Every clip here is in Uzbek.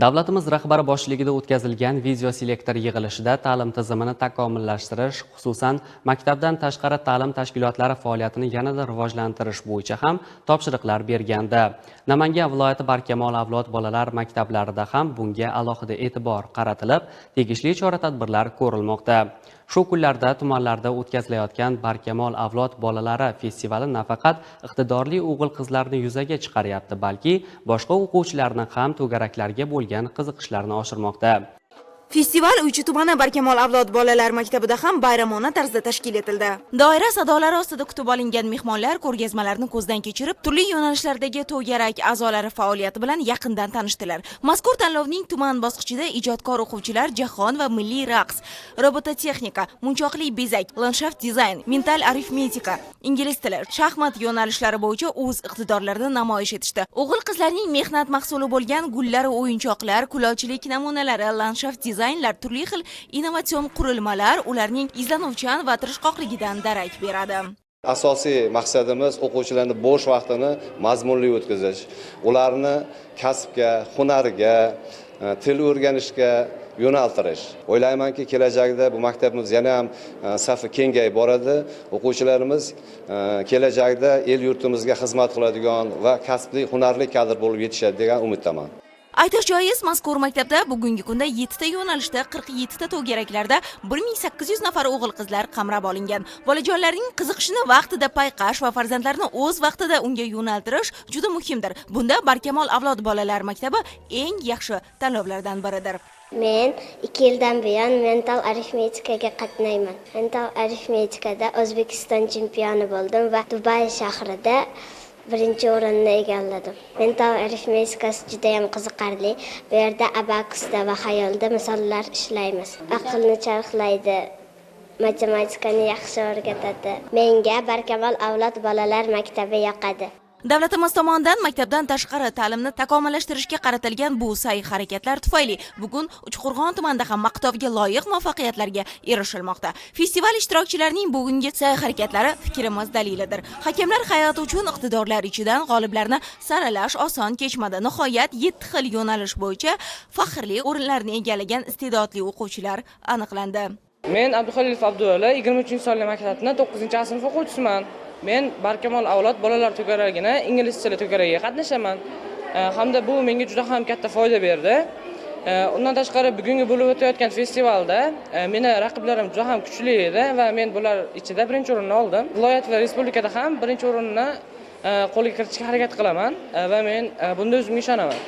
Davlatimiz rahbari boshchiligida o'tkazilgan videoselektor yig'ilishida ta'lim tizimini takomillashtirish, xususan, maktabdan tashqari ta'lim tashkilotlari faoliyatini yanada rivojlantirish bo'yicha ham topshiriqlar bergandi. Namangan viloyati Barkamol avlod bolalar maktablarida ham bunga alohida e'tibor qaratilib, tegishli chora-tadbirlar ko'rilmoqda. Shu kunlarda tumanlarda o'tkazilayotgan Barkamol avlod bolalari festivali nafaqat iqtidorli o'g'il-qizlarni yuzaga chiqaryapti, balki boshqa o'quvchilarni ham to'garaklarga bo'lgan qiziqishlarini oshirmoqda. Festival Uychi tumani Barkamol avlod bolalar maktabida ham bayramona tarzda tashkil etildi. Doira sadolari ostida kutib olingan mehmonlar ko'rgazmalarni ko'zdan kechirib, turli yo'nalishlardagi to'garak a'zolari faoliyati bilan yaqindan tanishdilar. Mazkur tanlovning tuman bosqichida ijodkor o'quvchilar jahon va milliy raqs, robototexnika, munchoqli bezak, landshaft dizayn, mental arifmetika, ingliz tili, shaxmat yo'nalishlari bo'yicha o'z iqtidorlarini namoyish etishdi. O'g'il-qizlarning mehnat mahsuli bo'lgan gullar, o'yinchoqlar, kulolchilik namunalari, landshaft dizaynlar, turli xil innovatsion qurilmalar ularning izlanuvchan va tirishqoqligidan darak beradi. Asosiy maqsadimiz o'quvchilarni bo'sh vaqtini mazmunli o'tkazish, ularni kasbga, hunarga, til o'rganishga yo'naltirish. O'ylaymanki, kelajakda bu maktabimiz yana ham safi kengayib boradi. O'quvchilarimiz kelajakda el yurtimizga xizmat qiladigan va kasbli, hunarli kadr bo'lib yetishadi degan umiddaman. Aytish joiz, mazkur maktabda bugungi kunda 7 ta yo'nalishda 47 ta to'garaklarda 1800 nafar o'g'il-qizlar qamrab olingan. Bolajonlarning qiziqishini vaqtida payqash va farzandlarni o'z vaqtida unga yo'naltirish juda muhimdir. Bunda Barkamol avlod bolalar maktabi eng yaxshi tanlovlardan biridir. Men 2 yildan buyon mental arifmetikaga qatnayman. Mental arifmetikada O'zbekiston chempioni bo'ldim va Dubay shahrida birinchi o'rinni egalladim. Mental arifmetikasi juda ham qiziqarli. Bu yerda abakusda va xayolda misollar ishlaymiz. Aqlni charxlaydi, matematikani yaxshi o'rgatadi. Menga Barkamol avlod bolalar maktabi yoqadi. Davlatimiz tomonidan maktabdan tashqari ta'limni takomillashtirishga qaratilgan bu sa'y-harakatlar tufayli bugun Uchqo'rg'on tumanida ham maqtovga loyiq muvaffaqiyatlarga erishilmoqda. Festival ishtirokchilarining bugungi sa'y-harakatlari fikrimiz dalilidir. Hakamlar hay'ati uchun iqtidorlar ichidan g'oliblarni saralash oson kechmadi. Nihoyat 7 xil yo'nalish bo'yicha faxrli o'rinlarni egallagan iste'dodli o'quvchilar aniqlandi. Men Abduhalilov Abduvali, 23-sonli maktabni 9 sinf o'quvchisiman. Men Barkamol avlod bolalar to'garagini ingliz tili to'garagiga qatnashaman. Hamda bu menga juda ham katta foyda berdi. Undan tashqari, bugungi bo'lib o'tayotgan festivalda meni raqiblarim juda ham kuchli edi va men bular ichida birinchi o'rinni oldim. Viloyat va respublikada ham birinchi o'rinni qo'lga kiritishga harakat qilaman va men bunda o'zimga ishonaman.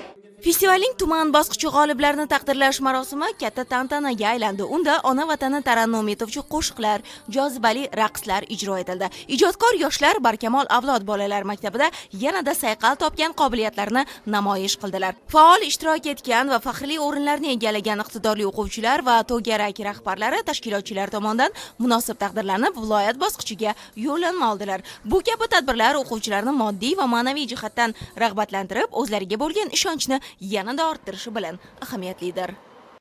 Festivalning tuman bosqichi g'oliblarini taqdirlash marosimi katta tantanaga aylandi. Unda ona vatanni tarannum etuvchi qo'shiqlar, jozibali raqslar ijro etildi. Ijodkor yoshlar Barkamol avlod bolalar maktabida yanada sayqal topgan qobiliyatlarini namoyish qildilar. Faol ishtirok etgan va faxrli o'rinlarni egallagan iqtidorli o'quvchilar va to'garak rahbarlari tashkilotchilar tomonidan munosib taqdirlanib, viloyat bosqichiga yo'llanma oldilar. Bu kabi tadbirlar o'quvchilarni moddiy va ma'naviy jihatdan rag'batlantirib, o'zlariga bo'lgan ishonchni yanada orttirishi bilan ahamiyatlidir.